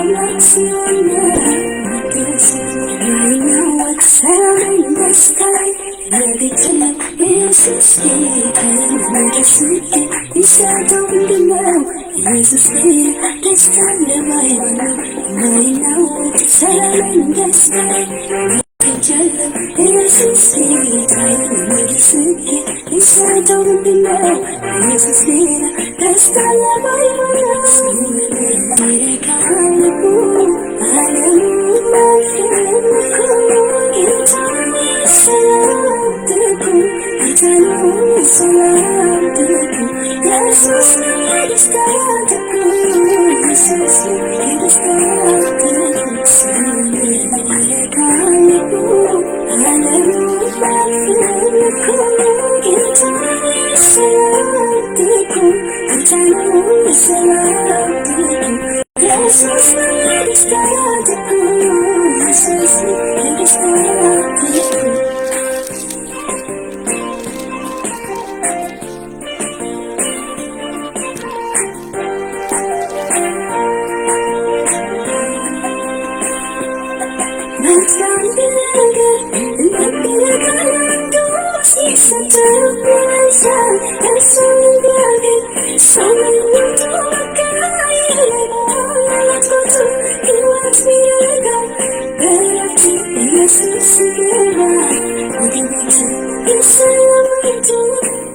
አምላክ ስለሆነ የማይናወጥ ሰላም ደስታዬ አግኝቻለሁ። ኢየሱስ ጌታዬ ምድር ስኬት የሚሰጠው ምንድነው? ኢየሱስ ሌላ ደስታ ለማይሆነው የማይናወጥ ሰላም ደስታዬ አግኝቻለሁ። ኢየሱስ ጌታዬ ምድር ስኬት የሚሰጠው ምንድነው? ኢየሱስ ሌላ ደስታ ለማይሆነው ይረካል ልቡ ዓለሙ አልፈለኩም ጌታ ሰላም ትርጉም ጌታ ነው ሰላም ትርጉም ኢየሱስ ነው የደስታ ትርጉም ኢየሱስ ነው የደስታ ትርጉም ይረካል ልቡ ዓለሙ አልፈለኩም ጌታ ሰላም ትርጉም ጌታ ነው ሰላም ትርጉም ኢየሱስ ነው የደስታ ትርጉም ኢየሱስ ነው የደስታ ትርጉም። መልካም ነገር እንደሚረካል ሲሰጠው ይበዛል። እርሱን እንዲያገኝ ሰው ምኞቱ በቃ የለሞቱ ሕይወት ቢረጋ በእረፍቱ ኢየሱስ ሲገባ ወደ ቤቱ የሰላም ቤቱ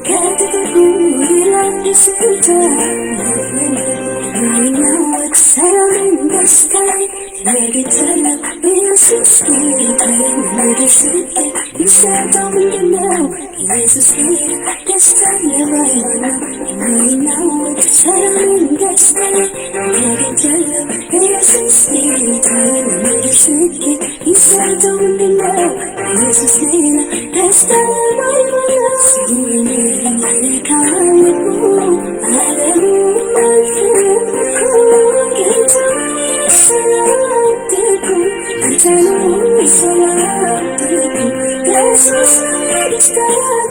ከተጠጉ ይላል ደስታ የማይናወጥ ሰላም ደስታዬ አግኝቻለሁ። ኢየሱስ ጌታዬ ምድር ስኬት የሚሰጠው ምንድነው? ኢየሱስ ሌላ ደስታ ለማይሆነው የማይናወጥ ሰላም ደስታዬ አግኝቻለሁ። ኢየሱስ ጌታዬ ምድር ስኬት የሚሰጠው ምንድነው? ኢየሱስ ሌላ ደስታ ለማይሆነው ይረካል ልቡ ዓለሙ አልፈለኩም ጌታ ሰላም ትርጉም ጌታ ነው ሰላም ትርጉም ኢየሱስ ነው የደስታ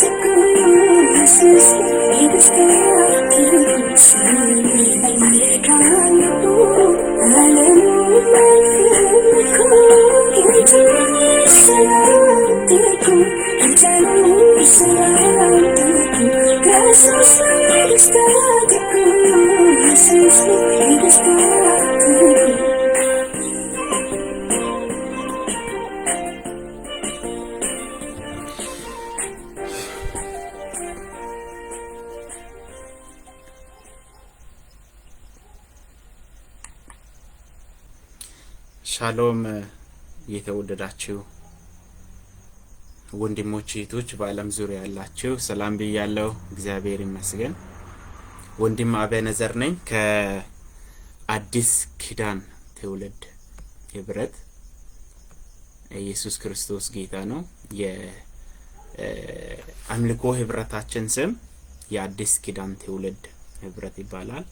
ትርጉም ኢየሱስ ነው የደስታ ትርጉም ይረካል ልቡ ዓለሙ አልፈለኩም ጌታ ሰላም ትርጉም ጌታ ነው ሰላም ትርጉም ኢየሱስ ነው የደስታ ትርጉም ኢየሱስ ነው የደስታ ትርጉም። ሻሎም የተወደዳችሁ ወንድሞች እህቶች፣ በዓለም ዙሪያ ያላችሁ ሰላም ብያለሁ። እግዚአብሔር ይመስገን። ወንድም አቤነዘር ነኝ ከአዲስ ኪዳን ትውልድ ህብረት። ኢየሱስ ክርስቶስ ጌታ ነው። የአምልኮ ህብረታችን ስም የአዲስ ኪዳን ትውልድ ህብረት ይባላል።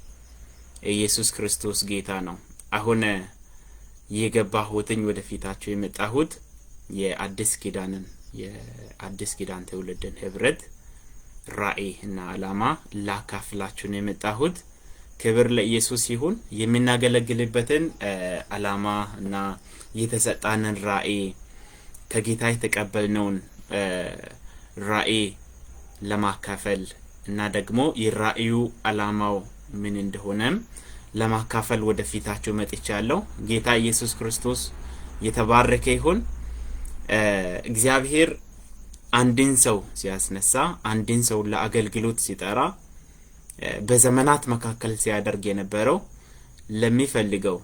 ኢየሱስ ክርስቶስ ጌታ ነው። አሁን የገባሁትኝ ወደፊታችሁ የመጣሁት የአዲስ ኪዳን ትውልድን ህብረት ራዕይ እና ዓላማ ላካፍላችሁ ነው የመጣሁት። ክብር ለኢየሱስ ይሁን። የምናገለግልበትን ዓላማ እና የተሰጣንን ራዕይ ከጌታ የተቀበልነውን ራዕይ ለማካፈል እና ደግሞ የራዕዩ ዓላማው ምን እንደሆነም ለማካፈል ወደፊታችሁ መጥቻለሁ። ጌታ ኢየሱስ ክርስቶስ የተባረከ ይሁን። እግዚአብሔር አንድን ሰው ሲያስነሳ፣ አንድን ሰው ለአገልግሎት ሲጠራ፣ በዘመናት መካከል ሲያደርግ የነበረው ለሚፈልገው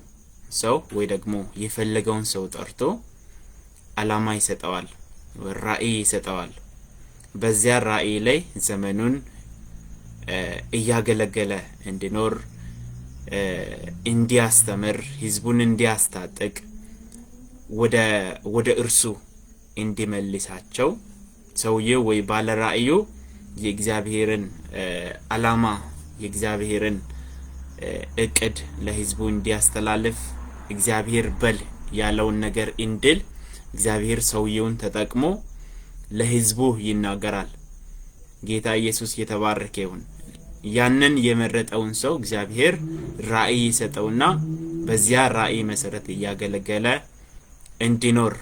ሰው ወይ ደግሞ የፈለገውን ሰው ጠርቶ ዓላማ ይሰጠዋል፣ ራዕይ ይሰጠዋል። በዚያ ራዕይ ላይ ዘመኑን እያገለገለ እንዲኖር፣ እንዲያስተምር፣ ህዝቡን እንዲያስታጥቅ፣ ወደ እርሱ እንዲመልሳቸው ሰውዬው ወይ ባለ ራዕዩ የእግዚአብሔርን ዓላማ የእግዚአብሔርን እቅድ ለህዝቡ እንዲያስተላልፍ እግዚአብሔር በል ያለውን ነገር እንድል እግዚአብሔር ሰውየውን ተጠቅሞ ለህዝቡ ይናገራል። ጌታ ኢየሱስ የተባረከ ይሁን። ያንን የመረጠውን ሰው እግዚአብሔር ራዕይ ይሰጠውና በዚያ ራእይ መሰረት እያገለገለ እንዲኖር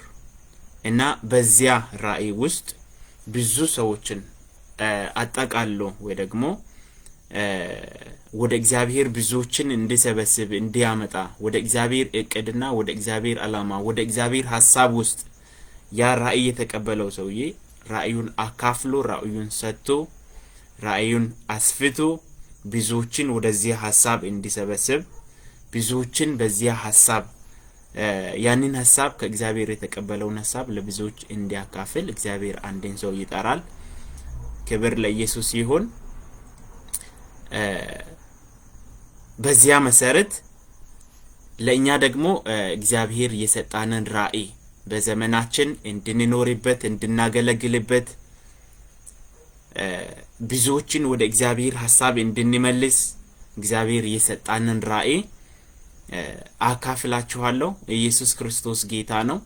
እና በዚያ ራእይ ውስጥ ብዙ ሰዎችን አጠቃሎ ወይ ደግሞ ወደ እግዚአብሔር ብዙዎችን እንዲሰበስብ፣ እንዲያመጣ፣ ወደ እግዚአብሔር እቅድና ወደ እግዚአብሔር ዓላማ፣ ወደ እግዚአብሔር ሀሳብ ውስጥ ያ ራእይ የተቀበለው ሰውዬ ራእዩን አካፍሎ፣ ራእዩን ሰጥቶ፣ ራእዩን አስፍቶ ብዙዎችን ወደዚያ ሀሳብ እንዲሰበስብ፣ ብዙዎችን በዚያ ሀሳብ፣ ያንን ሀሳብ፣ ከእግዚአብሔር የተቀበለውን ሀሳብ ለብዙዎች እንዲያካፍል እግዚአብሔር አንድን ሰው ይጠራል። ክብር ለኢየሱስ ይሁን። በዚያ መሰረት ለእኛ ደግሞ እግዚአብሔር የሰጣንን ራእይ በዘመናችን እንድንኖርበት፣ እንድናገለግልበት፣ ብዙዎችን ወደ እግዚአብሔር ሀሳብ እንድንመልስ እግዚአብሔር የሰጣንን ራእይ አካፍላችኋለሁ። ኢየሱስ ክርስቶስ ጌታ ነው።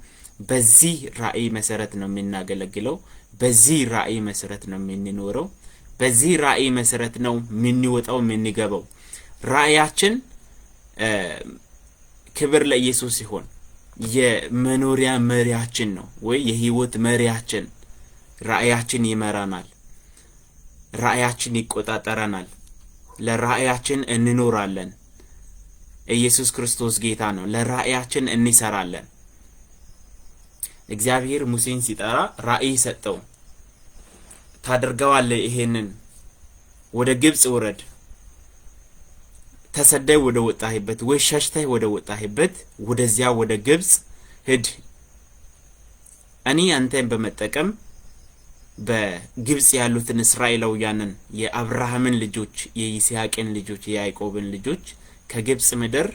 በዚህ ራእይ መሰረት ነው የምናገለግለው። በዚህ ራእይ መሰረት ነው የምንኖረው። በዚህ ራእይ መሰረት ነው የምንወጣው፣ የምንገባው። ራእያችን፣ ክብር ለኢየሱስ ሲሆን፣ የመኖሪያ መሪያችን ነው ወይ የህይወት መሪያችን። ራእያችን ይመራናል። ራእያችን ይቆጣጠረናል። ለራእያችን እንኖራለን። ኢየሱስ ክርስቶስ ጌታ ነው። ለራእያችን እንሰራለን። እግዚአብሔር ሙሴን ሲጠራ ራእይ ሰጠው። ታደርገዋለህ፣ ይሄንን ወደ ግብጽ ውረድ፣ ተሰደህ ወደ ወጣህበት ወይ ሸሽተህ ወደ ወጣህበት ወደዚያ ወደ ግብጽ ሂድ። እኔ አንተን በመጠቀም በግብጽ ያሉትን እስራኤላውያንን፣ የአብርሃምን ልጆች፣ የይስሐቅን ልጆች፣ የያዕቆብን ልጆች ከግብጽ ምድር፣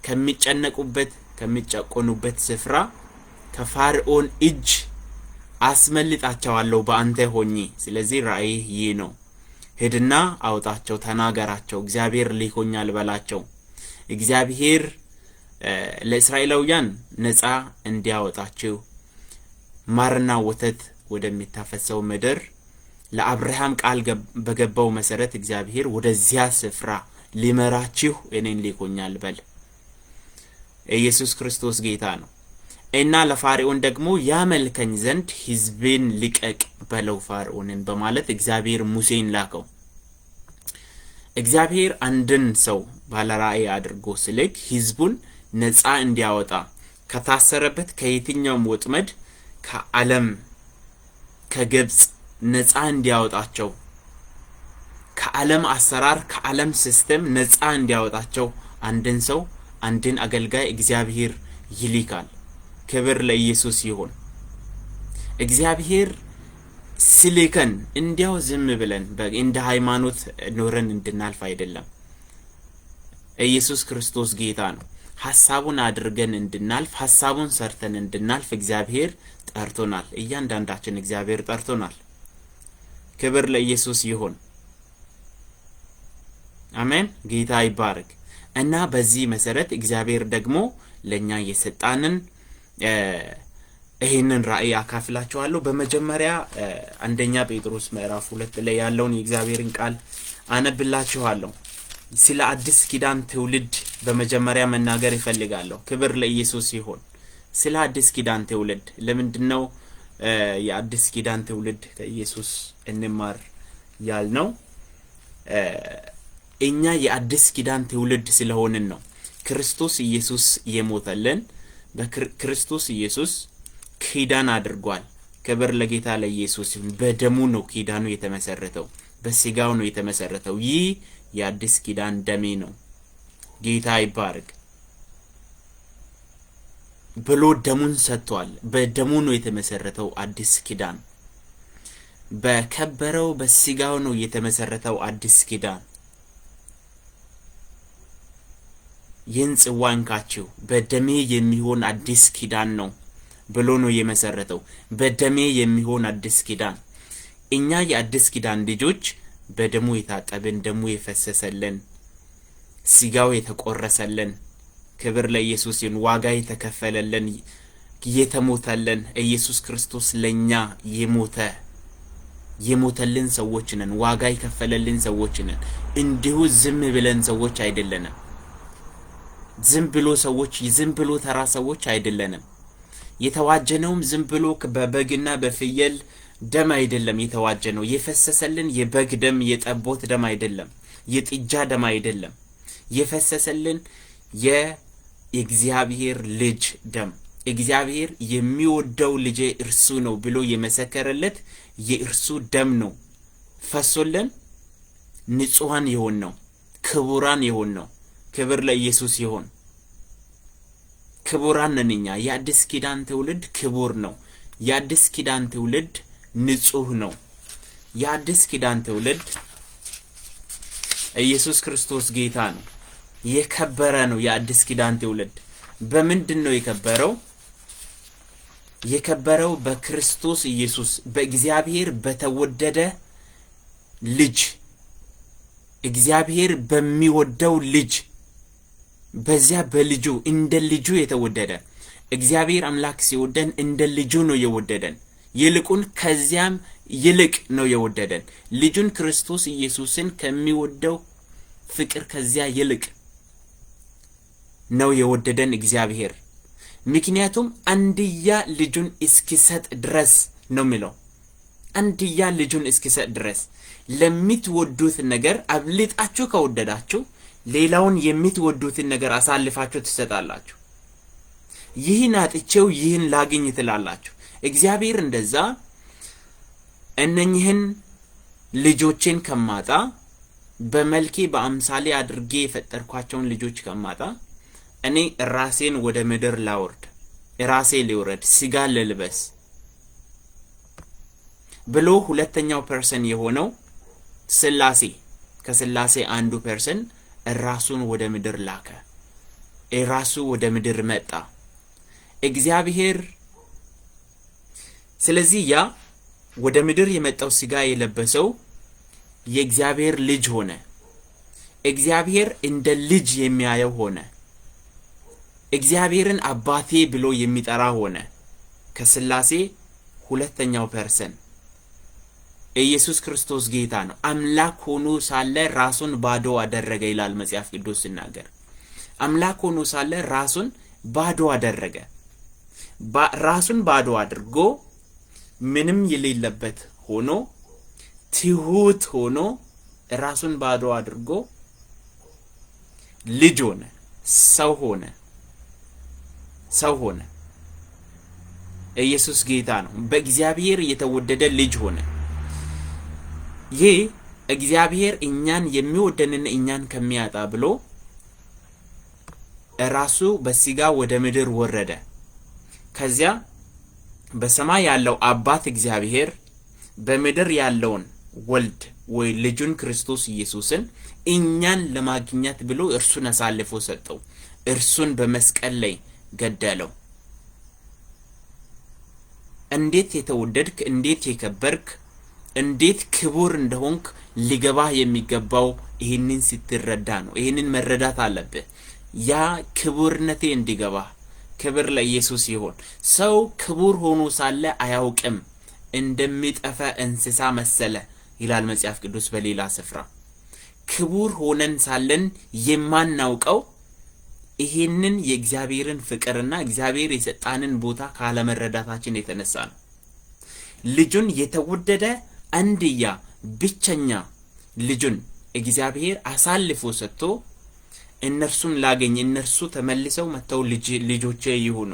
ከሚጨነቁበት፣ ከሚጨቆኑበት ስፍራ፣ ከፋርዖን እጅ አስመልጣቸዋለሁ በአንተ ሆኜ። ስለዚህ ራእይህ ይህ ነው። ሂድና አውጣቸው፣ ተናገራቸው፣ እግዚአብሔር ልኮኛል በላቸው። እግዚአብሔር ለእስራኤላውያን ነፃ እንዲያወጣችሁ ማርና ወተት ወደሚታፈሰው ምድር ለአብርሃም ቃል በገባው መሰረት እግዚአብሔር ወደዚያ ስፍራ ሊመራችሁ እኔን ልኮኛል በል። ኢየሱስ ክርስቶስ ጌታ ነው። እና ለፋርዖን ደግሞ ያመልከኝ ዘንድ ሕዝቤን ልቀቅ በለው ፋርዖንን በማለት እግዚአብሔር ሙሴን ላከው። እግዚአብሔር አንድን ሰው ባለራእይ አድርጎ ሲልክ ሕዝቡን ነፃ እንዲያወጣ፣ ከታሰረበት ከየትኛውም ወጥመድ፣ ከዓለም፣ ከግብፅ ነፃ እንዲያወጣቸው፣ ከዓለም አሰራር፣ ከዓለም system ነፃ እንዲያወጣቸው አንድን ሰው፣ አንድን አገልጋይ እግዚአብሔር ይልካል። ክብር ለኢየሱስ ይሁን። እግዚአብሔር ሲልከን እንዲያው ዝም ብለን እንደ ሃይማኖት ኖረን እንድናልፍ አይደለም። ኢየሱስ ክርስቶስ ጌታ ነው። ሀሳቡን አድርገን እንድናልፍ፣ ሀሳቡን ሰርተን እንድናልፍ እግዚአብሔር ጠርቶናል። እያንዳንዳችን እግዚአብሔር ጠርቶናል። ክብር ለኢየሱስ ይሁን። አሜን። ጌታ ይባረክ። እና በዚህ መሰረት እግዚአብሔር ደግሞ ለእኛ የሰጣንን ይህንን ራእይ አካፍላችኋለሁ። በመጀመሪያ አንደኛ ጴጥሮስ ምዕራፍ 2 ላይ ያለውን የእግዚአብሔርን ቃል አነብላችኋለሁ። ስለ አዲስ ኪዳን ትውልድ በመጀመሪያ መናገር እፈልጋለሁ። ክብር ለኢየሱስ ይሁን። ስለ አዲስ ኪዳን ትውልድ፣ ለምንድን ነው የአዲስ ኪዳን ትውልድ ከኢየሱስ እንማር ያልነው? እኛ የአዲስ ኪዳን ትውልድ ስለሆንን ነው። ክርስቶስ ኢየሱስ የሞተልን፣ በክርስቶስ ኢየሱስ ኪዳን አድርጓል። ክብር ለጌታ ለኢየሱስ ይሁን። በደሙ ነው ኪዳኑ የተመሰረተው፣ በስጋው ነው የተመሰረተው። ይህ የአዲስ ኪዳን ደሜ ነው፣ ጌታ ይባረክ ብሎ ደሙን ሰጥቷል። በደሙ ነው የተመሰረተው አዲስ ኪዳን። በከበረው በስጋው ነው የተመሰረተው አዲስ ኪዳን። ይህን ጽዋ እንካችሁ፣ በደሜ የሚሆን አዲስ ኪዳን ነው ብሎ ነው የመሰረተው። በደሜ የሚሆን አዲስ ኪዳን። እኛ የአዲስ ኪዳን ልጆች፣ በደሙ የታጠብን፣ ደሙ የፈሰሰልን፣ ስጋው የተቆረሰልን፣ ክብር ለኢየሱስ ይሁን፣ ዋጋ የተከፈለልን፣ የተሞተልን፣ ኢየሱስ ክርስቶስ ለኛ የሞተ፣ የሞተልን ሰዎች ነን። ዋጋ የከፈለልን ሰዎች ነን። እንዲሁ ዝም ብለን ሰዎች አይደለንም። ዝም ብሎ ሰዎች፣ ዝም ብሎ ተራ ሰዎች አይደለንም። የተዋጀነውም ዝም ብሎ በበግና በፍየል ደም አይደለም። የተዋጀነው የፈሰሰልን የበግ ደም፣ የጠቦት ደም አይደለም፣ የጥጃ ደም አይደለም። የፈሰሰልን የእግዚአብሔር ልጅ ደም፣ እግዚአብሔር የሚወደው ልጄ እርሱ ነው ብሎ የመሰከረለት የእርሱ ደም ነው ፈሶልን ንጹሐን የሆን ነው፣ ክቡራን የሆን ነው። ክብር ለኢየሱስ ይሁን። ክቡራን ነን እኛ። የአዲስ ኪዳን ትውልድ ክቡር ነው። የአዲስ ኪዳን ትውልድ ንጹህ ነው። የአዲስ ኪዳን ትውልድ ኢየሱስ ክርስቶስ ጌታ ነው። የከበረ ነው። የአዲስ ኪዳን ትውልድ በምንድን ነው የከበረው? የከበረው በክርስቶስ ኢየሱስ፣ በእግዚአብሔር በተወደደ ልጅ፣ እግዚአብሔር በሚወደው ልጅ፣ በዚያ በልጁ፣ እንደ ልጁ የተወደደ። እግዚአብሔር አምላክ ሲወደን እንደ ልጁ ነው የወደደን። ይልቁን ከዚያም ይልቅ ነው የወደደን። ልጁን ክርስቶስ ኢየሱስን ከሚወደው ፍቅር ከዚያ ይልቅ ነው የወደደን እግዚአብሔር። ምክንያቱም አንድያ ልጁን እስኪሰጥ ድረስ ነው የሚለው። አንድያ ልጁን እስኪሰጥ ድረስ። ለምትወዱት ነገር አብልጣችሁ ከወደዳችሁ ሌላውን የምትወዱትን ነገር አሳልፋችሁ ትሰጣላችሁ። ይህን አጥቼው ይህን ላግኝ ትላላችሁ። እግዚአብሔር እንደዛ እነኝህን ልጆቼን ከማጣ፣ በመልኬ በአምሳሌ አድርጌ የፈጠርኳቸውን ልጆች ከማጣ፣ እኔ ራሴን ወደ ምድር ላውርድ፣ ራሴ ልውረድ፣ ስጋ ልልበስ ብሎ ሁለተኛው person የሆነው ስላሴ፣ ከስላሴ አንዱ person ራሱን ወደ ምድር ላከ። ራሱ ወደ ምድር መጣ እግዚአብሔር። ስለዚህ ያ ወደ ምድር የመጣው፣ ስጋ የለበሰው የእግዚአብሔር ልጅ ሆነ። እግዚአብሔር እንደ ልጅ የሚያየው ሆነ። እግዚአብሔርን አባቴ ብሎ የሚጠራ ሆነ። ከስላሴ ሁለተኛው person ኢየሱስ ክርስቶስ ጌታ ነው። አምላክ ሆኖ ሳለ ራሱን ባዶ አደረገ ይላል መጽሐፍ ቅዱስ ሲናገር። አምላክ ሆኖ ሳለ ራሱን ባዶ አደረገ። ራሱን ባዶ አድርጎ፣ ምንም የሌለበት ሆኖ፣ ትሁት ሆኖ፣ ራሱን ባዶ አድርጎ ልጅ ሆነ፣ ሰው ሆነ፣ ሰው ሆነ። ኢየሱስ ጌታ ነው። በእግዚአብሔር የተወደደ ልጅ ሆነ። ይህ እግዚአብሔር እኛን የሚወደንን እኛን ከሚያጣ ብሎ ራሱ በስጋ ወደ ምድር ወረደ። ከዚያ በሰማይ ያለው አባት እግዚአብሔር በምድር ያለውን ወልድ ወይ ልጁን ክርስቶስ ኢየሱስን እኛን ለማግኘት ብሎ እርሱን አሳልፎ ሰጠው። እርሱን በመስቀል ላይ ገደለው። እንዴት የተወደድክ፣ እንዴት የከበርክ፣ እንዴት ክቡር እንደሆንክ ሊገባህ የሚገባው ይህንን ስትረዳ ነው። ይህንን መረዳት አለብህ። ያ ክቡርነቴ እንዲገባህ። ክብር ለኢየሱስ ይሁን። ሰው ክቡር ሆኖ ሳለ አያውቅም፣ እንደሚጠፋ እንስሳ መሰለ ይላል መጽሐፍ ቅዱስ በሌላ ስፍራ። ክቡር ሆነን ሳለን የማናውቀው ይሄንን የእግዚአብሔርን ፍቅርና እግዚአብሔር የሰጣንን ቦታ ካለመረዳታችን የተነሳ ነው። ልጁን፣ የተወደደ አንድያ ብቸኛ ልጁን እግዚአብሔር አሳልፎ ሰጥቶ እነርሱን ላገኝ፣ እነርሱ ተመልሰው መጥተው ልጆቼ ይሁኑ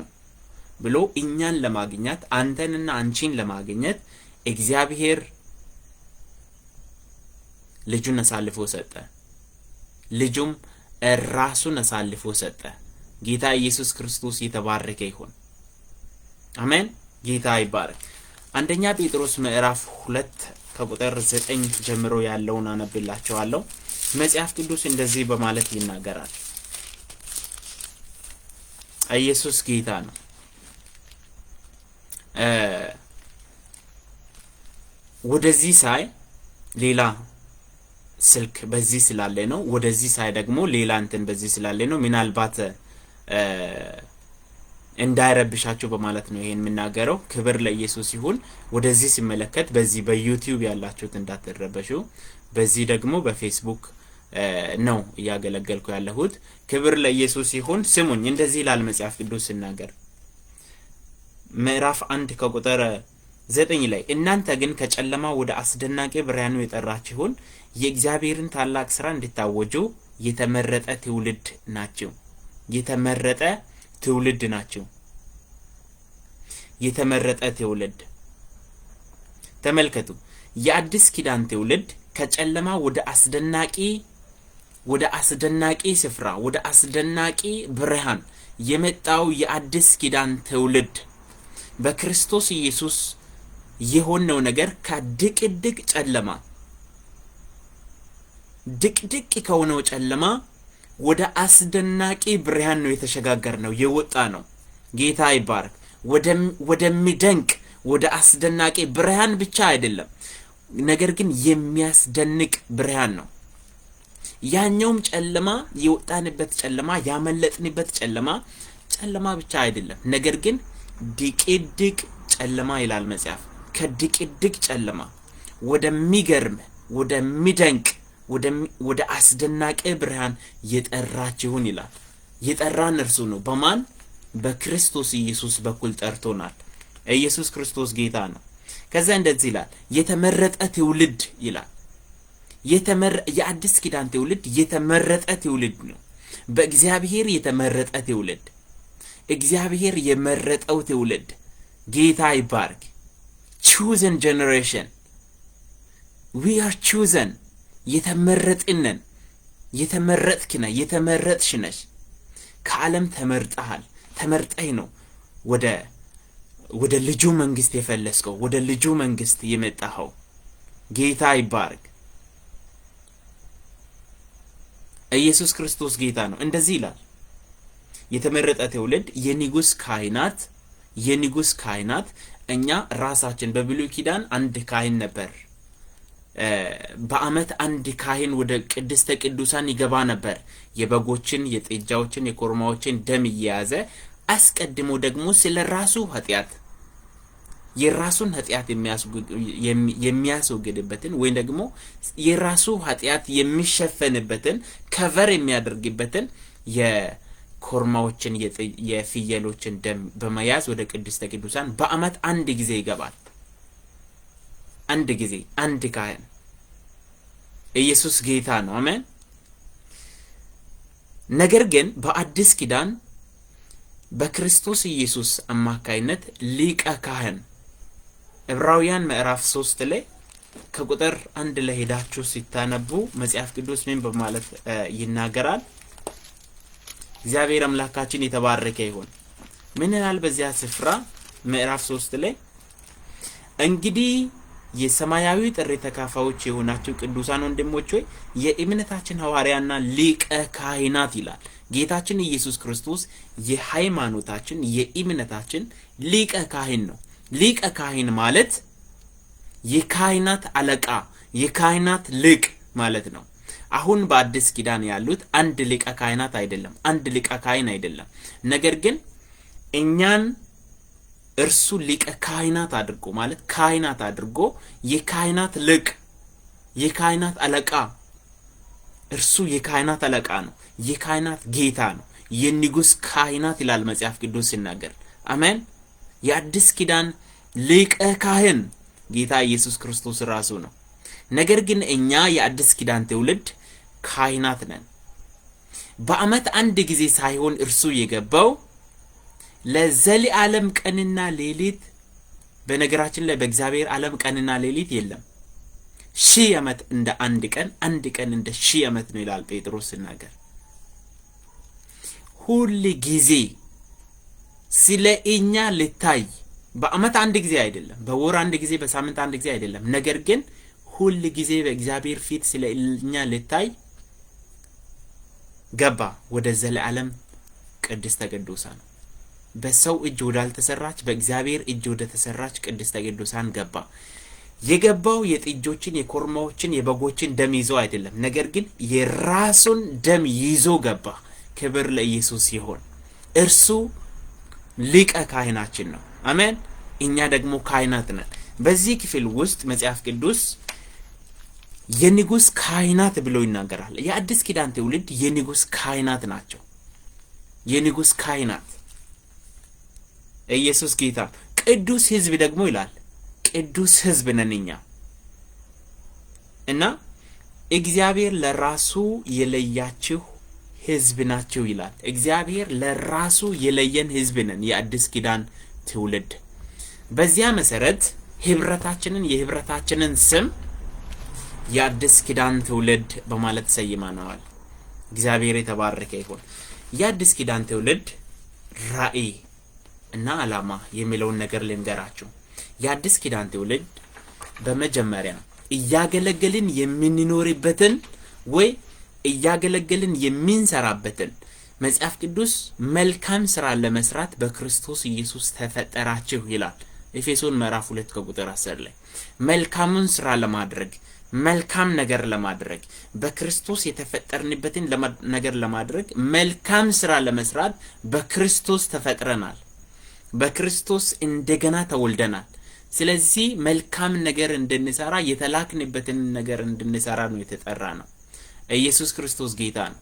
ብሎ እኛን ለማግኘት፣ አንተንና አንቺን ለማግኘት እግዚአብሔር ልጁን አሳልፎ ሰጠ። ልጁም ራሱን አሳልፎ ሰጠ። ጌታ ኢየሱስ ክርስቶስ የተባረከ ይሁን። አሜን። ጌታ ይባረክ። አንደኛ ጴጥሮስ ምዕራፍ 2 ከቁጥር 9 ጀምሮ ያለውን አነብላችኋለሁ። መጽሐፍ ቅዱስ እንደዚህ በማለት ይናገራል። ኢየሱስ ጌታ ነው። ወደዚህ ሳይ ሌላ ስልክ በዚህ ስላለ ነው። ወደዚህ ሳይ ደግሞ ሌላ እንትን በዚህ ስላለ ነው። ምናልባት እንዳይረብሻችሁ በማለት ነው ይሄን የምናገረው። ክብር ለኢየሱስ ይሁን። ወደዚህ ሲመለከት በዚህ በ YouTube ያላችሁት እንዳትረበሹ፣ በዚህ ደግሞ በፌስቡክ ነው እያገለገልኩ ያለሁት። ክብር ለኢየሱስ ይሁን። ስሙኝ፣ እንደዚህ ይላል መጽሐፍ ቅዱስ ሲናገር ምዕራፍ 1 ከቁጥር 9 ላይ፣ እናንተ ግን ከጨለማ ወደ አስደናቂ ብርሃኑ የጠራችሁን የእግዚአብሔርን ታላቅ ስራ እንድታወጁ የተመረጠ ትውልድ ናችሁ። የተመረጠ ትውልድ ናችሁ። የተመረጠ ትውልድ። ተመልከቱ። የአዲስ ኪዳን ትውልድ ከጨለማ ወደ አስደናቂ ስፍራ፣ ወደ አስደናቂ ብርሃን የመጣው የአዲስ ኪዳን ትውልድ፣ በክርስቶስ ኢየሱስ የሆነው ነገር ከድቅድቅ ጨለማ፣ ድቅድቅ ከሆነው ጨለማ ወደ አስደናቂ ብርሃን ነው የተሸጋገርነው፣ የወጣነው። ጌታ ይባረክ። ወደሚደንቅ ወደ አስደናቂ ብርሃን ብቻ አይደለም፣ ነገር ግን የሚያስደንቅ ብርሃን ነው። ያኛውም ጨለማ፣ የወጣንበት ጨለማ፣ ያመለጥንበት ጨለማ ጨለማ ብቻ አይደለም፣ ነገር ግን ድቅድቅ ጨለማ ይላል መጽሐፍ። ከድቅድቅ ጨለማ ወደሚገርም፣ ወደሚደንቅ፣ ወደ አስደናቂ ብርሃን የጠራችሁን ይላል። የጠራን እርሱ ነው። በማን? በክርስቶስ ኢየሱስ በኩል ጠርቶናል። ኢየሱስ ክርስቶስ ጌታ ነው። ከዛ እንደዚህ ይላል፣ የተመረጠ ትውልድ ይላል። የአዲስ ኪዳን ትውልድ የተመረጠ ትውልድ ነው። በእግዚአብሔር የተመረጠ ትውልድ፣ እግዚአብሔር የመረጠው ትውልድ። ጌታ ይባርክ። Chosen generation, we are chosen። የተመረጥን ነን። የተመረጥክ ነህ፣ የተመረጥሽ ነሽ። ከዓለም ተመርጠሃል። ተመርጠህ ነው ወደ ልጁ መንግስት የፈለስከው፣ ወደ ልጁ መንግስት የመጣኸው። ጌታ ይባረክ። ኢየሱስ ክርስቶስ ጌታ ነው። እንደዚህ ይላል፣ የተመረጠ ትውልድ፣ የንጉስ ካህናት፣ የንጉስ ካህናት። እኛ ራሳችን በብሉይ ኪዳን አንድ ካህን ነበር። በዓመት አንድ ካህን ወደ ቅድስተ ቅዱሳን ይገባ ነበር። የበጎችን፣ የጥጃዎችን፣ የኮርማዎችን ደም እየያዘ፣ አስቀድሞ ደግሞ ስለ ራሱ ኃጢአት የራሱን ኃጢአት የሚያስወግድበትን ወይም ደግሞ የራሱ ኃጢአት የሚሸፈንበትን፣ cover የሚያደርግበትን የኮርማዎችን፣ የፍየሎችን ደም በመያዝ ወደ ቅድስተ ቅዱሳን በዓመት አንድ ጊዜ ይገባል። አንድ ጊዜ አንድ ካህን። ኢየሱስ ጌታ ነው። አሜን። ነገር ግን በአዲስ ኪዳን በክርስቶስ ኢየሱስ አማካይነት ሊቀ ካህን፣ ዕብራውያን ምዕራፍ 3 ላይ ከቁጥር 1 ላይ ሄዳችሁ ሲታነቡ መጽሐፍ ቅዱስ ምን በማለት ይናገራል? እግዚአብሔር አምላካችን የተባረከ ይሁን። ምን ይላል በዚያ ስፍራ? ምዕራፍ 3 ላይ፣ እንግዲህ የሰማያዊ ጥሪ ተካፋዮች የሆናችሁ ቅዱሳን ወንድሞች ሆይ፣ የእምነታችን ሐዋርያና ሊቀ ካህናት ይላል። ጌታችን ኢየሱስ ክርስቶስ የሃይማኖታችን፣ የእምነታችን ሊቀ ካህን ነው። ሊቀ ካህን ማለት የካህናት አለቃ፣ የካህናት ሊቅ ማለት ነው። አሁን በአዲስ ኪዳን ያሉት አንድ ሊቀ ካህናት አይደለም፣ አንድ ሊቀ ካህን አይደለም። ነገር ግን እኛን እርሱ ሊቀ ካህናት አድርጎ፣ ማለት ካህናት አድርጎ፣ የካህናት ሊቅ፣ የካህናት አለቃ፣ እርሱ የካህናት አለቃ ነው። የካህናት ጌታ ነው። የንጉስ ካህናት ይላል መጽሐፍ ቅዱስ ሲናገር። አሜን። የአዲስ ኪዳን ሊቀ ካህን ጌታ ኢየሱስ ክርስቶስ ራሱ ነው። ነገር ግን እኛ የአዲስ ኪዳን ትውልድ ካህናት ነን። በዓመት አንድ ጊዜ ሳይሆን እርሱ የገባው ለዘለዓለም ቀንና ሌሊት። በነገራችን ላይ በእግዚአብሔር ዓለም ቀንና ሌሊት የለም። 1000 ዓመት እንደ አንድ ቀን፣ አንድ ቀን እንደ 1000 ዓመት ነው ይላል ጴጥሮስ ሲናገር። ሁል ጊዜ ስለ እኛ ልታይ፣ በዓመት አንድ ጊዜ አይደለም፣ በወር አንድ ጊዜ፣ በሳምንት አንድ ጊዜ አይደለም። ነገር ግን ሁል ጊዜ በእግዚአብሔር ፊት ስለ እኛ ልታይ ገባ ወደ ዘለዓለም ቅድስተ ቅዱሳን። በሰው እጅ ወዳልተሰራች፣ በእግዚአብሔር እጅ ወደ ተሰራች ቅድስተ ቅዱሳን ገባ። የገባው የጥጆችን፣ የኮርማዎችን፣ የበጎችን ደም ይዞ አይደለም፣ ነገር ግን የራሱን ደም ይዞ ገባ። ክብር ለኢየሱስ ይሁን። እርሱ ሊቀ ካህናችን ነው። አሜን። እኛ ደግሞ ካህናት ነን። በዚህ ክፍል ውስጥ መጽሐፍ ቅዱስ የንጉስ ካህናት ብሎ ይናገራል። የአዲስ ኪዳን ትውልድ የንጉስ ካህናት ናቸው። የንጉስ ካህናት፣ ኢየሱስ ጌታ። ቅዱስ ሕዝብ ደግሞ ይላል። ቅዱስ ሕዝብ ነን እኛ እና እግዚአብሔር ለራሱ የለያችሁ ሕዝብ ናቸው ይላል። እግዚአብሔር ለራሱ የለየን ሕዝብ ነን፣ የአዲስ ኪዳን ትውልድ። በዚያ መሰረት ህብረታችንን የህብረታችንን ስም የአዲስ ኪዳን ትውልድ በማለት ሰይመነዋል። እግዚአብሔር የተባረከ ይሁን። የአዲስ ኪዳን ትውልድ ራዕይ እና ዓላማ የሚለውን ነገር ልንገራችሁ። የአዲስ ኪዳን ትውልድ በመጀመሪያ እያገለገልን የምንኖርበትን ወይ እያገለገልን የምንሰራበትን፣ መጽሐፍ ቅዱስ መልካም ስራ ለመስራት በክርስቶስ ኢየሱስ ተፈጠራችሁ ይላል። ኤፌሶን ምዕራፍ 2 ከቁጥር 10 ላይ መልካሙን ስራ ለማድረግ፣ መልካም ነገር ለማድረግ፣ በክርስቶስ የተፈጠርንበትን ነገር ለማድረግ፣ መልካም ስራ ለመስራት በክርስቶስ ተፈጥረናል። በክርስቶስ እንደገና ተወልደናል። ስለዚህ መልካም ነገር እንድንሰራ፣ የተላክንበትን ነገር እንድንሰራ ነው የተጠራነው። ኢየሱስ ክርስቶስ ጌታ ነው።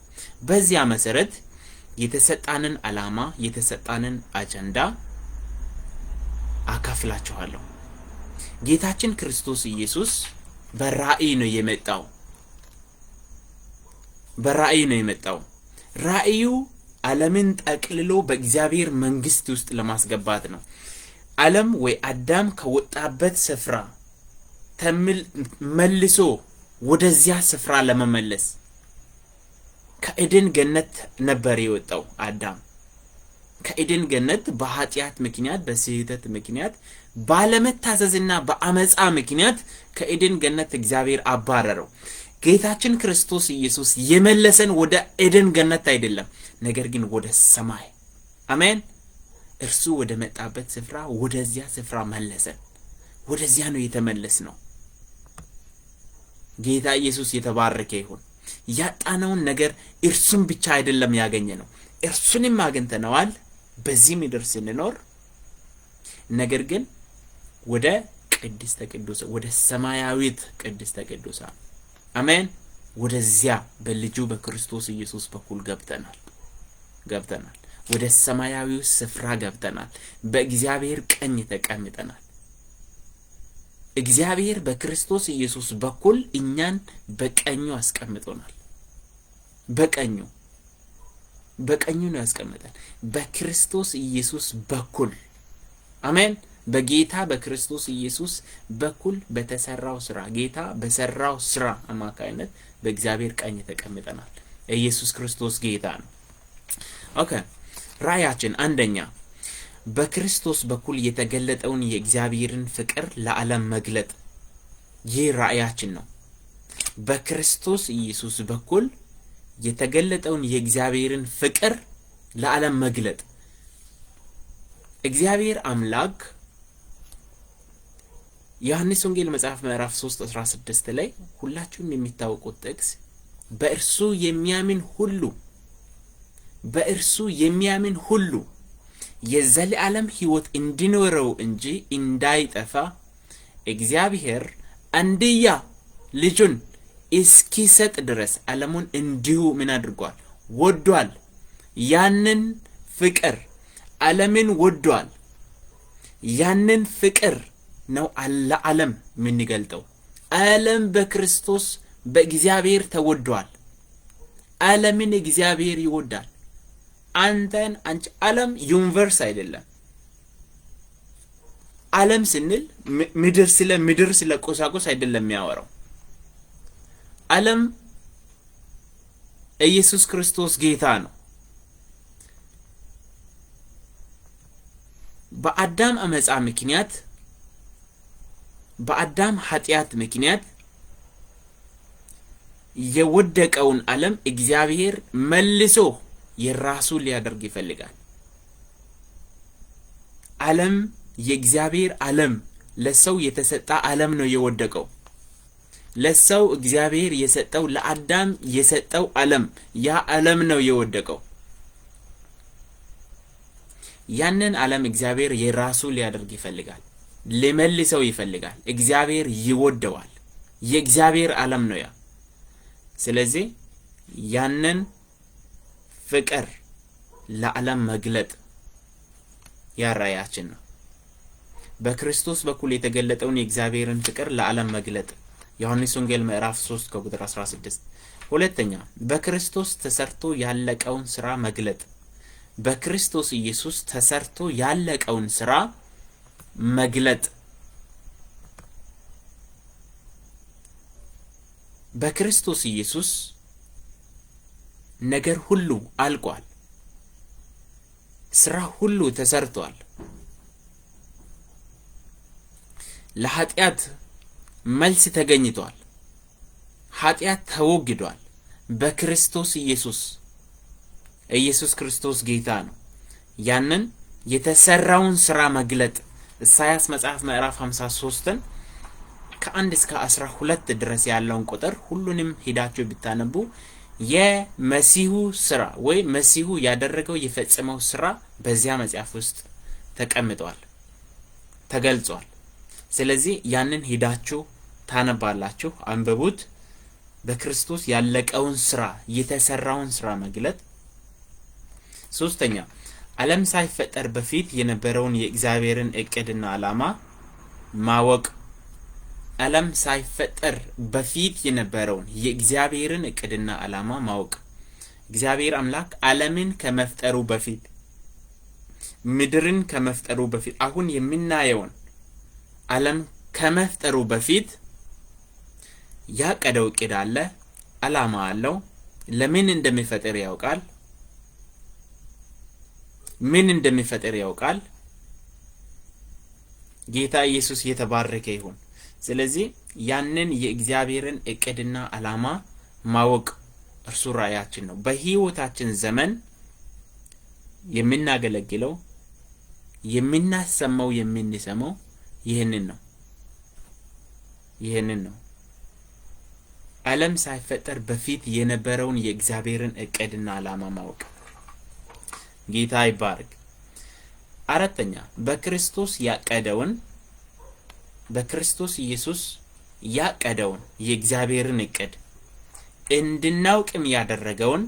በዚያ መሰረት የተሰጣንን ዓላማ፣ የተሰጣንን አጀንዳ አካፍላችኋለሁ። ጌታችን ክርስቶስ ኢየሱስ በራእይ ነው የመጣው። በራእይ ነው የመጣው። ራእዩ ዓለምን ጠቅልሎ በእግዚአብሔር መንግስት ውስጥ ለማስገባት ነው። ዓለም ወይ አዳም ከወጣበት ስፍራ መልሶ ወደዚያ ስፍራ ለመመለስ። ከኤደን ገነት ነበር የወጣው አዳም። ከኤደን ገነት በኃጢአት ምክንያት፣ በስህተት ምክንያት፣ ባለመታዘዝና በአመፃ ምክንያት ከኤደን ገነት እግዚአብሔር አባረረው። ጌታችን ክርስቶስ ኢየሱስ የመለሰን ወደ ኤደን ገነት አይደለም፣ ነገር ግን ወደ ሰማይ፣ አሜን። እርሱ ወደ መጣበት ስፍራ፣ ወደዚያ ስፍራ መለሰን። ወደዚያ ነው የተመለስነው። ጌታ ኢየሱስ የተባረከ ይሁን። ያጣነውን ነገር እርሱን ብቻ አይደለም ያገኘነው፣ እርሱንም አግኝተነዋል በዚህ ምድር ስንኖር፣ ነገር ግን ወደ ቅድስተ ቅዱሳን፣ ወደ ሰማያዊት ቅድስተ ቅዱሳን፣ አሜን፣ ወደዚያ በልጁ በክርስቶስ ኢየሱስ በኩል ገብተናል። ወደ ሰማያዊው ስፍራ ገብተናል። በእግዚአብሔር ቀኝ ተቀምጠናል። እግዚአብሔር በክርስቶስ ኢየሱስ በኩል እኛን በቀኙ አስቀምጦናል። በቀኙ ነው ያስቀመጠን፣ በክርስቶስ ኢየሱስ በኩል፣ አሜን። በጌታ በክርስቶስ ኢየሱስ በኩል በተሰራው ስራ፣ ጌታ በሰራው ስራ አማካይነት በእግዚአብሔር ቀኝ ተቀምጠናል። ኢየሱስ ክርስቶስ ጌታ ነው። Okay፣ ራእያችን አንደኛ በክርስቶስ በኩል የተገለጠውን የእግዚአብሔርን ፍቅር ለዓለም መግለጥ። ይህ ራእያችን ነው። በክርስቶስ ኢየሱስ በኩል የተገለጠውን የእግዚአብሔርን ፍቅር ለዓለም መግለጥ። እግዚአብሔር አምላክ ዮሐንስ ወንጌል መጽሐፍ ምዕራፍ 3 16 ላይ ሁላችሁም የሚታወቁት ጥቅስ በእርሱ የሚያምን ሁሉ፣ በእርሱ የሚያምን ሁሉ የዘላለም ሕይወት እንዲኖረው እንጂ እንዳይጠፋ እግዚአብሔር አንድያ ልጁን እስኪሰጥ ድረስ ዓለሙን እንዲሁ ምን አድርጓል? ወዷል። ያንን ፍቅር፣ ዓለምን ወዷል። ያንን ፍቅር ነው ለዓለም የምንገልጠው። ዓለም በክርስቶስ በእግዚአብሔር ተወዷል። ዓለምን እግዚአብሔር ይወዳል። አንተን፣ አንቺ፣ ዓለም universe አይደለም። ዓለም ስንል ምድር፣ ስለ ምድር፣ ስለ ቁሳቁስ አይደለም የሚያወራው። ዓለም፣ ኢየሱስ ክርስቶስ ጌታ ነው። በአዳም አመፃ ምክንያት፣ በአዳም ኃጢአት ምክንያት የወደቀውን ዓለም እግዚአብሔር መልሶ የራሱ ሊያደርግ ይፈልጋል። ዓለም፣ የእግዚአብሔር ዓለም፣ ለሰው የተሰጠ ዓለም ነው የወደቀው። ለሰው እግዚአብሔር የሰጠው፣ ለአዳም የሰጠው ዓለም፣ ያ ዓለም ነው የወደቀው። ያንን ዓለም እግዚአብሔር የራሱ ሊያደርግ ይፈልጋል። ሊመልሰው ይፈልጋል። እግዚአብሔር ይወደዋል። የእግዚአብሔር ዓለም ነው ያ። ስለዚህ ያንን ፍቅር ለዓለም መግለጥ ያ ራእያችን ነው። በክርስቶስ በኩል የተገለጠውን የእግዚአብሔርን ፍቅር ለዓለም መግለጥ፣ ዮሐንስ ወንጌል ምዕራፍ 3 ከቁጥር 16። ሁለተኛ፣ በክርስቶስ ተሰርቶ ያለቀውን ስራ መግለጥ። በክርስቶስ ኢየሱስ ተሰርቶ ያለቀውን ስራ መግለጥ። በክርስቶስ ኢየሱስ ነገር ሁሉ አልቋል። ስራ ሁሉ ተሰርቷል። ለኃጢአት መልስ ተገኝቷል። ኃጢአት ተወግዷል። በክርስቶስ ኢየሱስ። ኢየሱስ ክርስቶስ ጌታ ነው። ያንን የተሰራውን ስራ መግለጥ፣ ኢሳያስ መጽሐፍ ምዕራፍ 53ን ከ1 እስከ 12 ድረስ ያለውን ቁጥር ሁሉንም ሄዳችሁ ብታነቡ የመሲሁ ስራ ወይ መሲሁ ያደረገው የፈጸመው ስራ በዚያ መጽሐፍ ውስጥ ተቀምጧል፣ ተገልጿል። ስለዚህ ያንን ሄዳችሁ ታነባላችሁ፣ አንብቡት። በክርስቶስ ያለቀውን ስራ፣ የተሰራውን ስራ መግለጥ። ሶስተኛ፣ ዓለም ሳይፈጠር በፊት የነበረውን የእግዚአብሔርን እቅድና ዓላማ ማወቅ። ዓለም ሳይፈጠር በፊት የነበረውን የእግዚአብሔርን እቅድና ዓላማ ማወቅ። እግዚአብሔር አምላክ ዓለምን ከመፍጠሩ በፊት፣ ምድርን ከመፍጠሩ በፊት፣ አሁን የምናየውን ዓለም ከመፍጠሩ በፊት ያቀደው እቅድ አለ፣ ዓላማ አለው። ለምን እንደሚፈጥር ያውቃል። ምን እንደሚፈጥር ያውቃል። ጌታ ኢየሱስ የተባረከ ይሁን። ስለዚህ ያንን የእግዚአብሔርን እቅድና ዓላማ ማወቅ እርሱ ራእያችን ነው። በህይወታችን ዘመን የምናገለግለው፣ የምናሰማው፣ የምንሰማው ይህንን ነው። ይህንን ነው። ዓለም ሳይፈጠር በፊት የነበረውን የእግዚአብሔርን እቅድና ዓላማ ማወቅ። ጌታ ይባረክ። አራተኛ፣ በክርስቶስ ያቀደውን፣ በክርስቶስ ኢየሱስ ያቀደውን የእግዚአብሔርን እቅድ እንድናውቅም ያደረገውን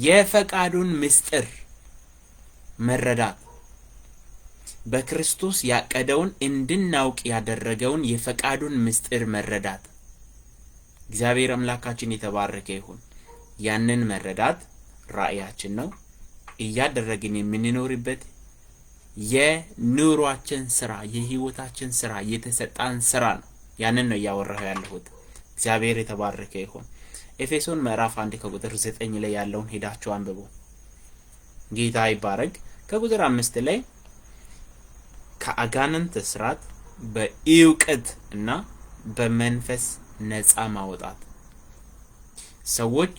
የፈቃዱን ምስጢር መረዳት። በክርስቶስ ያቀደውን እንድናውቅ ያደረገውን የፈቃዱን ምስጢር መረዳት። እግዚአብሔር አምላካችን የተባረከ ይሁን። ያንን መረዳት ራእያችን ነው። እያደረግን የምንኖርበት የኑሯችን ስራ፣ የህይወታችን ስራ፣ የተሰጣን ስራ ነው። ያንን ነው እያወራሁ ያለሁት። እግዚአብሔር የተባረከ ይሁን። ኤፌሶን ምዕራፍ 1 ከቁጥር 9 ላይ ያለውን ሄዳችሁ አንብቡ። ጌታ ይባረክ። ከቁጥር 5 ላይ ከአጋንንት እስራት በእውቀት እና በመንፈስ ነፃ ማውጣት። ሰዎች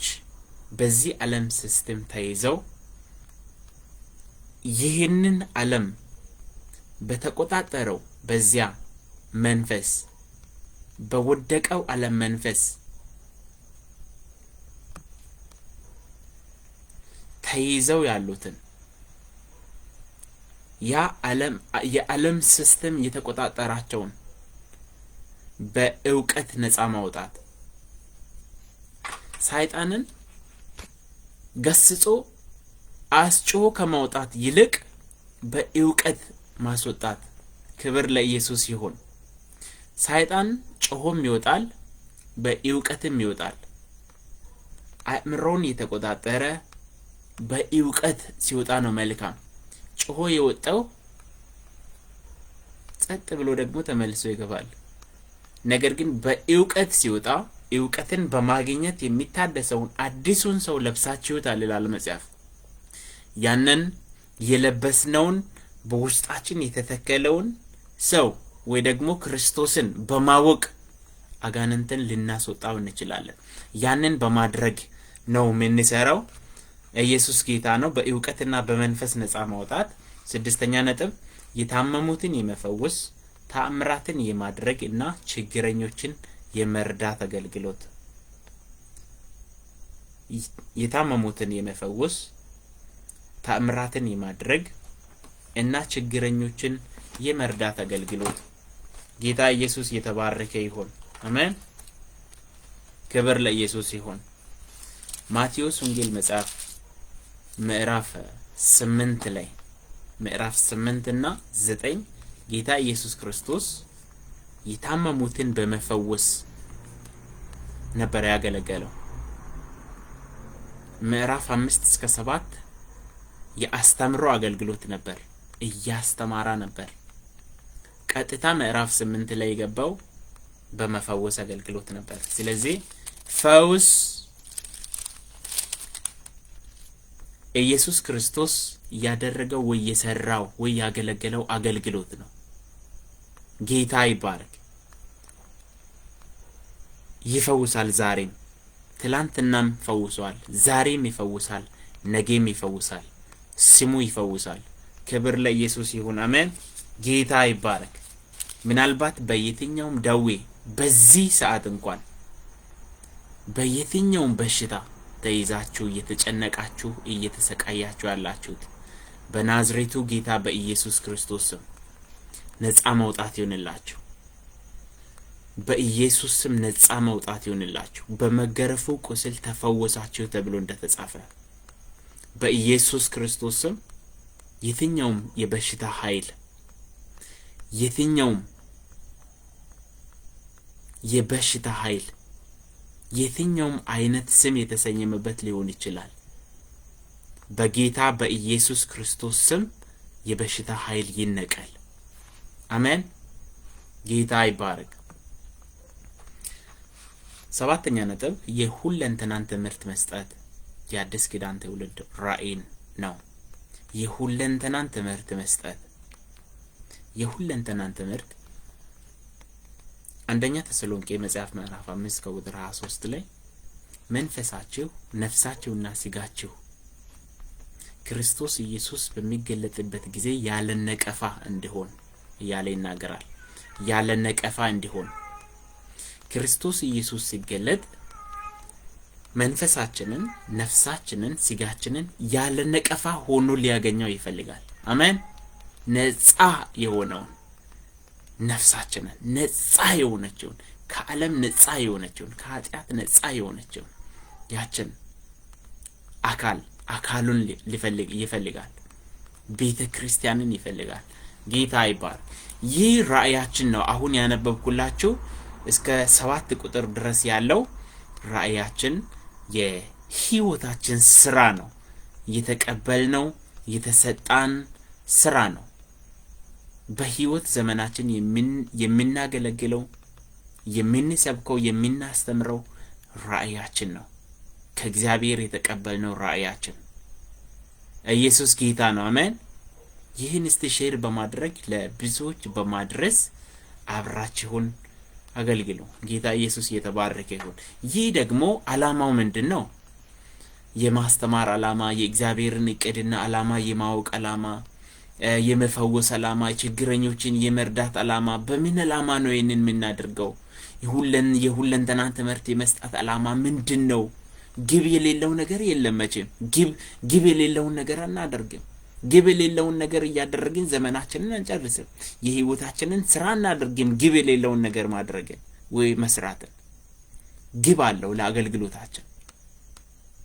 በዚህ ዓለም system ተይዘው ይህንን ዓለም በተቆጣጠረው በዚያ መንፈስ፣ በወደቀው ዓለም መንፈስ ተይዘው ያሉትን፣ ያ ዓለም የዓለም system የተቆጣጠራቸውን በእውቀት ነፃ ማውጣት። ሰይጣንን ገስጾ አስጮሆ ከማውጣት ይልቅ በእውቀት ማስወጣት። ክብር ለኢየሱስ ይሁን። ሰይጣን ጮሆም ይወጣል፣ በእውቀትም ይወጣል። አእምሮን የተቆጣጠረ በእውቀት ሲወጣ ነው መልካም። ጮሆ የወጣው ጸጥ ብሎ ደግሞ ተመልሶ ይገባል። ነገር ግን በእውቀት ሲወጣ እውቀትን በማግኘት የሚታደሰውን አዲሱን ሰው ለብሳችሁታል ይላል መጽሐፍ። ያንን የለበስነውን በውስጣችን የተተከለውን ሰው ወይ ደግሞ ክርስቶስን በማወቅ አጋንንትን ልናስወጣው እንችላለን። ያንን በማድረግ ነው የምንሰራው። ኢየሱስ ጌታ ነው። በእውቀትና በመንፈስ ነፃ ማውጣት። ስድስተኛ ነጥብ፣ የታመሙትን የመፈወስ፣ ተአምራትን የማድረግ እና ችግረኞችን የመርዳት አገልግሎት። የታመሙትን የመፈወስ፣ ተአምራትን የማድረግ እና ችግረኞችን የመርዳት አገልግሎት። ጌታ ኢየሱስ የተባረከ ይሁን። አሜን። ክብር ለኢየሱስ ይሁን። ማቴዎስ ወንጌል መጽሐፍ ምዕራፍ 8 ላይ፣ ምዕራፍ 8 እና 9 ጌታ ኢየሱስ ክርስቶስ የታመሙትን በመፈወስ ነበር ያገለገለው። ምዕራፍ 5 እስከ 7 የአስተምሮ አገልግሎት ነበር፣ እያስተማራ ነበር። ቀጥታ ምዕራፍ 8 ላይ የገባው በመፈወስ አገልግሎት ነበር። ስለዚህ ፈውስ ኢየሱስ ክርስቶስ ያደረገው ወይ የሰራው ወይ ያገለገለው አገልግሎት ነው። ጌታ ይባረክ። ይፈውሳል። ዛሬም፣ ትላንትናም ፈውሷል። ዛሬም ይፈውሳል። ነገም ይፈውሳል። ስሙ ይፈውሳል። ክብር ለኢየሱስ ይሁን። አሜን። ጌታ ይባረክ። ምናልባት በየትኛውም ደዌ በዚህ ሰዓት እንኳን በየትኛውም በሽታ ተይዛችሁ እየተጨነቃችሁ እየተሰቃያችሁ ያላችሁት በናዝሬቱ ጌታ በኢየሱስ ክርስቶስ ስም ነፃ መውጣት ይሁንላችሁ። በኢየሱስ ስም ነፃ መውጣት ይሁንላችሁ። በመገረፉ ቁስል ተፈወሳችሁ ተብሎ እንደተጻፈ በኢየሱስ ክርስቶስ ስም የትኛውም የበሽታ ኃይል፣ የትኛውም የበሽታ ኃይል፣ የትኛውም አይነት ስም የተሰየመበት ሊሆን ይችላል። በጌታ በኢየሱስ ክርስቶስ ስም የበሽታ ኃይል ይነቀል። አሜን። ጌታ ይባረክ። ሰባተኛ ነጥብ የሁለንተናን ትምህርት መስጠት የአዲስ ኪዳን ትውልድ ራዕይን ነው። የሁለንተናን ትምህርት መስጠት፣ የሁለንተናን ትምህርት። አንደኛ ተሰሎንቄ መጽሐፍ ምዕራፍ 5 ከቁጥር 23 ላይ መንፈሳችሁ፣ ነፍሳችሁና ስጋችሁ ክርስቶስ ኢየሱስ በሚገለጥበት ጊዜ ያለ ነቀፋ እንዲሆን እያለ ይናገራል። ያለ ነቀፋ እንዲሆን። ክርስቶስ ኢየሱስ ሲገለጥ መንፈሳችንን፣ ነፍሳችንን፣ ስጋችንን ያለ ነቀፋ ሆኖ ሊያገኘው ይፈልጋል። አሜን። ነጻ የሆነውን ነፍሳችንን፣ ነጻ የሆነችውን፣ ከዓለም ነጻ የሆነችውን፣ ከኃጢአት ነጻ የሆነችውን ያችን አካል፣ አካሉን ሊፈልግ ይፈልጋል። ቤተ ክርስቲያንን ይፈልጋል። ጌታ ይባረክ። ይህ ራእያችን ነው። አሁን ያነበብኩላችሁ እስከ 7 ቁጥር ድረስ ያለው ራእያችን የህይወታችን ስራ ነው። የተቀበልነው የተሰጣን ስራ ነው። በህይወት ዘመናችን የምናገለግለው፣ የምንሰብከው፣ የምናስተምረው ራእያችን ነው። ከእግዚአብሔር የተቀበልነው ራእያችን። ኢየሱስ ጌታ ነው። አሜን። ይህን እስቲ share በማድረግ ለብዙዎች በማድረስ አብራችሁን አገልግሉ። ጌታ ኢየሱስ እየተባረከ ይሁን። ይህ ደግሞ አላማው ምንድን ነው? የማስተማር አላማ፣ የእግዚአብሔርን እቅድና አላማ የማወቅ አላማ፣ የመፈወስ አላማ፣ ችግረኞችን የመርዳት አላማ። በምን አላማ ነው ይህንን የምናደርገው? የሁለንተናን ትምህርት የመስጠት አላማ ምንድን ነው? ግብ የሌለው ነገር የለም መቼም። ግብ የሌለውን ነገር አናደርግም። ግብ የሌለውን ነገር እያደረግን ዘመናችንን አንጨርስም። የህይወታችንን ስራ አናደርግም። ግብ የሌለውን ነገር ማድረግን ወይ መስራትን። ግብ አለው፣ ለአገልግሎታችን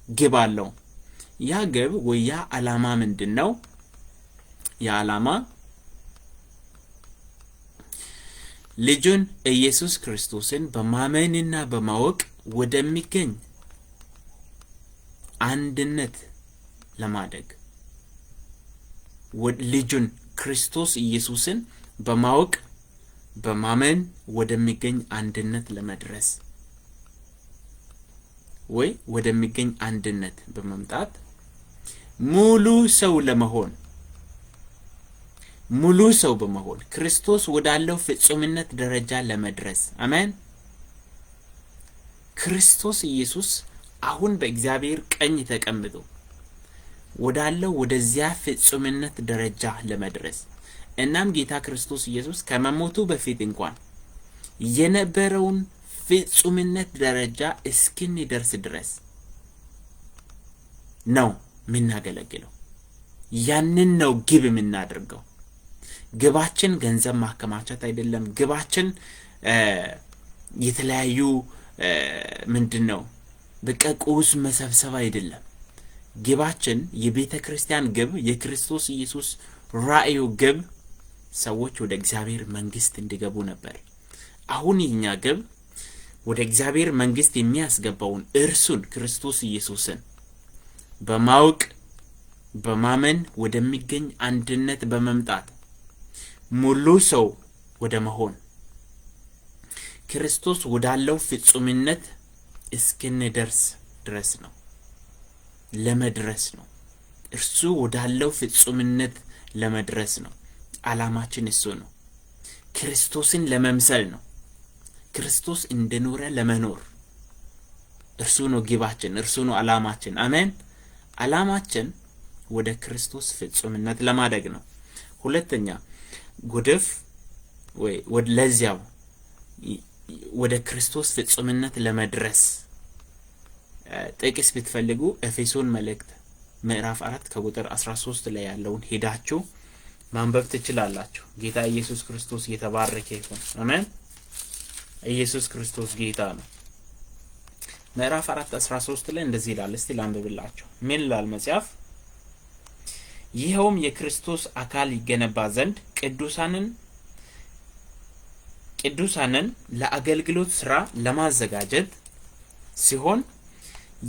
ግብ አለው። ያ ግብ ወይ ያ አላማ ምንድን ነው? ያ አላማ ልጁን ኢየሱስ ክርስቶስን በማመንና በማወቅ ወደሚገኝ አንድነት ለማደግ፣ ልጁን ክርስቶስ ኢየሱስን በማወቅ በማመን ወደሚገኝ አንድነት ለመድረስ ወይ ወደሚገኝ አንድነት በመምጣት ሙሉ ሰው ለመሆን፣ ሙሉ ሰው በመሆን ክርስቶስ ወዳለው ፍጹምነት ደረጃ ለመድረስ። አሜን። ክርስቶስ ኢየሱስ አሁን በእግዚአብሔር ቀኝ ተቀምጦ ወዳለው ወደዚያ ፍጹምነት ደረጃ ለመድረስ፣ እናም ጌታ ክርስቶስ ኢየሱስ ከመሞቱ በፊት እንኳን የነበረውን ፍጹምነት ደረጃ እስክንደርስ ድረስ ነው የምናገለግለው። ያንን ነው ግብ የምናደርገው። ግባችን ገንዘብ ማከማቸት አይደለም። ግባችን የተለያዩ ምንድን ነው በቃ ቁስ መሰብሰብ አይደለም። ግባችን የቤተ ክርስቲያን ግብ፣ የክርስቶስ ኢየሱስ ራእዩ ግብ ሰዎች ወደ እግዚአብሔር መንግስት እንዲገቡ ነበር። አሁን የኛ ግብ ወደ እግዚአብሔር መንግስት የሚያስገባውን እርሱን ክርስቶስ ኢየሱስን በማወቅ በማመን ወደሚገኝ አንድነት በመምጣት ሙሉ ሰው ወደ መሆን፣ ክርስቶስ ወዳለው ፍጹምነት እስክንደርስ ድረስ ነው፣ ለመድረስ ነው። እርሱ ወዳለው ፍጹምነት ለመድረስ ነው። ዓላማችን እሱ ነው። ክርስቶስን ለመምሰል ነው። ክርስቶስ እንደኖረ ለመኖር፣ እርሱ ነው ግባችን፣ እርሱ ነው ዓላማችን። አሜን። ዓላማችን ወደ ክርስቶስ ፍጹምነት ለማደግ ነው። ሁለተኛ ጉድፍ ወይ ለዚያው ወደ ክርስቶስ ፍጹምነት ለመድረስ ጥቅስ ብትፈልጉ ኤፌሶን መልእክት ምዕራፍ 4 ከቁጥር 13 ላይ ያለውን ሄዳችሁ ማንበብ ትችላላችሁ። ጌታ ኢየሱስ ክርስቶስ የተባረከ ይሁን። አሜን። ኢየሱስ ክርስቶስ ጌታ ነው። ምዕራፍ 4 13 ላይ እንደዚህ ይላል። እስቲ ላንብብላችሁ። ምን ይላል መጽሐፍ? ይኸውም የክርስቶስ አካል ይገነባ ዘንድ ቅዱሳንን ለአገልግሎት ስራ ለማዘጋጀት ሲሆን፣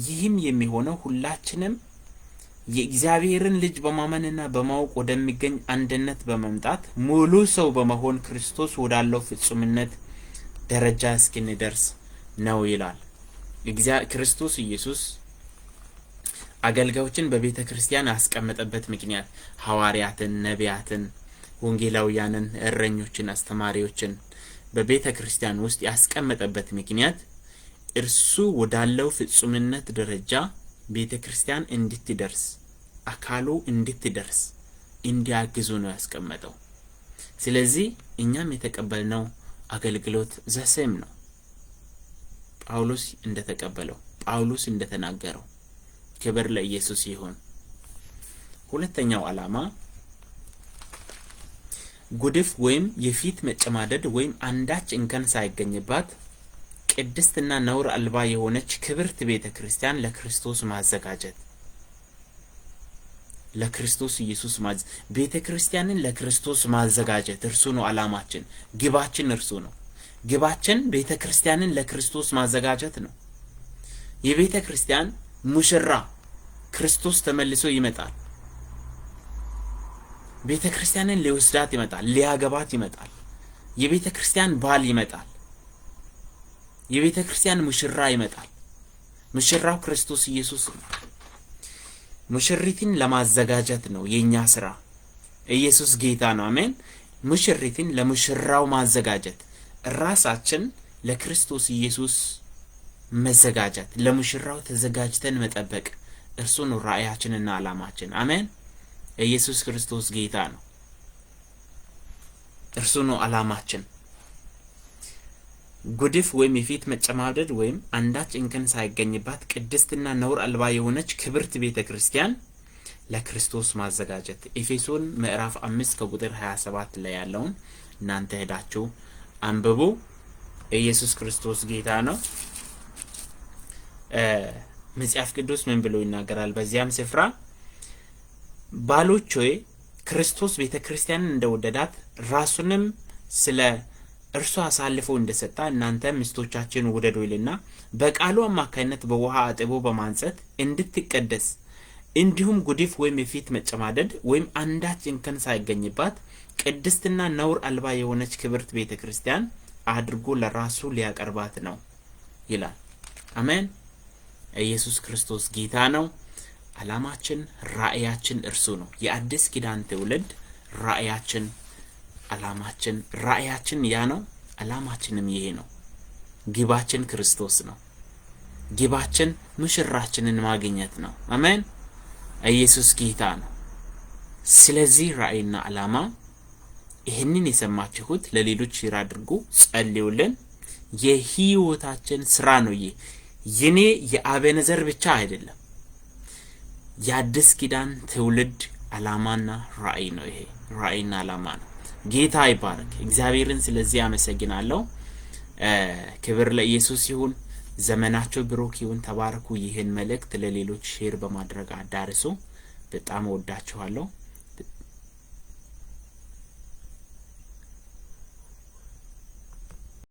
ይህም የሚሆነው ሁላችንም የእግዚአብሔርን ልጅ በማመንና በማወቅ ወደሚገኝ አንድነት በመምጣት ሙሉ ሰው በመሆን ክርስቶስ ወዳለው ፍጹምነት ደረጃ እስክንደርስ ነው ይላል። ክርስቶስ ኢየሱስ አገልጋዮችን በቤተ ክርስቲያን ያስቀመጠበት ምክንያት፣ ሐዋርያትን፣ ነቢያትን፣ ወንጌላውያንን፣ እረኞችን፣ አስተማሪዎችን በቤተ ክርስቲያን ውስጥ ያስቀመጠበት ምክንያት እርሱ ወዳለው ፍጹምነት ደረጃ ቤተ ክርስቲያን እንድትደርስ፣ አካሉ እንድትደርስ እንዲያግዙ ነው ያስቀመጠው። ስለዚህ እኛም የተቀበልነው አገልግሎት the same ነው። ጳውሎስ እንደተቀበለው፣ ጳውሎስ እንደተናገረው። ክብር ለኢየሱስ ይሁን። ሁለተኛው ዓላማ ጉድፍ ወይም የፊት መጨማደድ ወይም አንዳች እንከን ሳይገኝባት ቅድስትና ነውር አልባ የሆነች ክብርት ቤተ ክርስቲያን ለክርስቶስ ማዘጋጀት፣ ለክርስቶስ ኢየሱስ ቤተ ክርስቲያንን ለክርስቶስ ማዘጋጀት፣ እርሱ ነው ዓላማችን፣ ግባችን እርሱ ነው። ግባችን ቤተ ክርስቲያንን ለክርስቶስ ማዘጋጀት ነው። የቤተ ክርስቲያን ሙሽራ ክርስቶስ ተመልሶ ይመጣል። ቤተ ክርስቲያንን ሊወስዳት ይመጣል፣ ሊያገባት ይመጣል። የቤተ ክርስቲያን ባል ይመጣል። የቤተ ክርስቲያን ሙሽራ ይመጣል። ሙሽራው ክርስቶስ ኢየሱስ ነው። ሙሽሪትን ለማዘጋጀት ነው የኛ ስራ። ኢየሱስ ጌታ ነው። አሜን። ሙሽሪትን ለሙሽራው ማዘጋጀት፣ ራሳችን ለክርስቶስ ኢየሱስ መዘጋጀት፣ ለሙሽራው ተዘጋጅተን መጠበቅ፣ እርሱ ነው ራእያችንና ዓላማችን። አሜን። ኢየሱስ ክርስቶስ ጌታ ነው። እርሱ ነው ዓላማችን። ጉድፍ ወይም የፊት መጨማደድ ወይም አንዳች እንከን ሳይገኝባት ቅድስትና ነውር አልባ የሆነች ክብርት ቤተ ክርስቲያን ለክርስቶስ ማዘጋጀት፣ ኤፌሶን ምዕራፍ 5 ከቁጥር 27 ላይ ያለውን እናንተ ሄዳችሁ አንብቡ። ኢየሱስ ክርስቶስ ጌታ ነው። መጽሐፍ ቅዱስ ምን ብሎ ይናገራል? በዚያም ስፍራ ባሎች ሆይ፣ ክርስቶስ ቤተ ክርስቲያንን እንደወደዳት ራሱንም ስለ እርሷ አሳልፎ እንደሰጣ እናንተ ሚስቶቻችሁን ውደዱ ይልና፣ በቃሉ አማካይነት በውሃ አጥቦ በማንጸት እንድትቀደስ፣ እንዲሁም ጉድፍ ወይም የፊት መጨማደድ ወይም አንዳች እንከን ሳይገኝባት ቅድስትና ነውር አልባ የሆነች ክብርት ቤተ ክርስቲያን አድርጎ ለራሱ ሊያቀርባት ነው ይላል። አሜን። ኢየሱስ ክርስቶስ ጌታ ነው። ዓላማችን ራእያችን እርሱ ነው። የአዲስ ኪዳን ትውልድ ራእያችን፣ ዓላማችን፣ ራእያችን ያ ነው። ዓላማችንም ይሄ ነው። ግባችን ክርስቶስ ነው። ግባችን ሙሽራችንን ማግኘት ነው። አሜን። ኢየሱስ ጌታ ነው። ስለዚህ ራእይና ዓላማ ይህንን የሰማችሁት ለሌሎች share አድርጉ፣ ጸልዩልን። የህይወታችን ስራ ነው። ይህ የኔ የአቤነዘር ብቻ አይደለም። የአዲስ ኪዳን ትውልድ ዓላማና ራእይ ነው። ይሄ ራእይና ዓላማ ነው። ጌታ ይባረክ። እግዚአብሔርን ስለዚህ አመሰግናለሁ። ክብር ለኢየሱስ ይሁን። ዘመናችሁ ብሩክ ይሁን። ተባረኩ። ይህን መልእክት ለሌሎች share በማድረግ አዳርሱ። በጣም እወዳችኋለሁ።